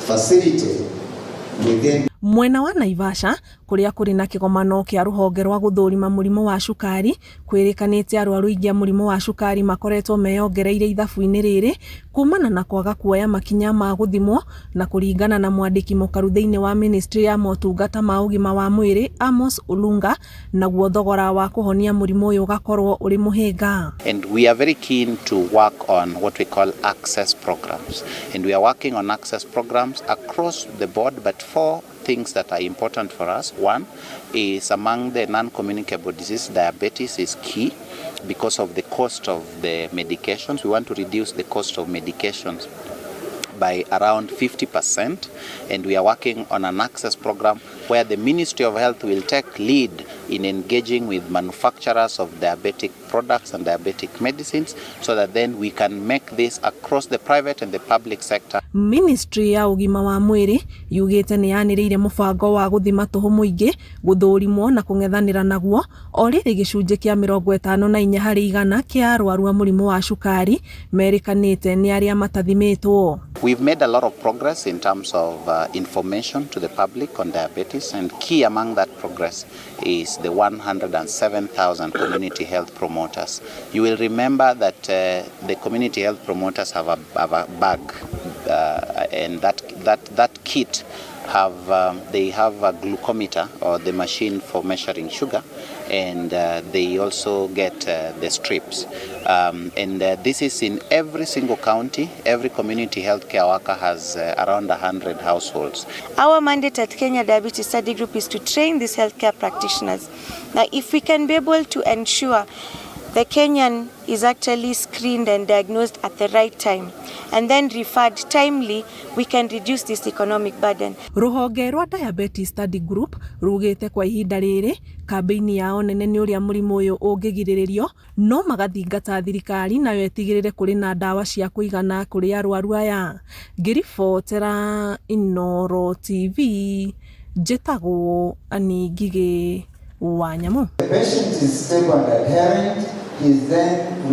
Facility within Mwena wa Naivasha kũrĩa kũrĩ na kĩgomano kĩa rũhonge rwa gũthũrima mũrimũ wa cukari kwĩrĩkanĩte arwaru aingĩ a mũrimũ wa cukari makoretwo meyongereire ithabu-inĩ rĩrĩ kumana na kwaga kuoya makinya ma gũthimwo na kũringana na mwandĩki mũkaru thĩinĩ wa ministry ya motungata ma ũgima wa mwĩrĩ Amos Olunga naguo thogora wa kũhonia mũrimũ ũyũ ũgakorwo ũrĩ mũhĩnga. And we are very keen to work on what we call access programs. And we are working on access programs across the board, but four things that are important for us. One is among the non-communicable diseases, diabetes is key because of the cost of the medications. We want to reduce the cost of medications by around 50%, and we are working on an access program where the Ministry of Health will take lead in engaging with manufacturers of diabetic products and diabetic medicines so that then we can make this across the private and the public sector. Ministry ya ũgima wa mwĩrĩ yugĩte nĩ yanĩrĩire mũbango wa gũthima tũhũ mũingĩ gũthũrimwo na kũng'ethanĩra naguo o rĩrĩ gĩcunjĩ kĩa 54% kĩa arwaru a mũrimũ wa cukari merĩkanĩte nĩ arĩa matathimĩtwo. We've made a lot of progress in terms of information to the public on diabetes, and key among that progress is the 107,000 community health promoters. You will remember that the community health promoters have a bag, and that kit have they have a glucometer or the machine for measuring sugar, and they also get the strips. And this is in every single county. Every community healthcare worker has around 100 households. Our mandate at Kenya Diabetes Study Group is to train these healthcare practitioners. Now, if we can be able to ensure the Kenyan is actually screened and diagnosed at the right time and then referred timely, we can reduce this economic burden. Rũhonge rwa Diabetes Study Group rugĩte kwa ihinda rĩrĩ kambĩini yao nene nĩ ũrĩa mũrimũ ũyũ ũngĩgirĩrĩrio no magathingata thirikari nayo ĩtigĩrĩre kũrĩ na ndawa cia kũigana kũrĩ arwaru aya. Ngĩribotera Inooro TV njĩtagwo Annie Ngigĩ wa Nyamũ. The patient is stable and adherent, he is then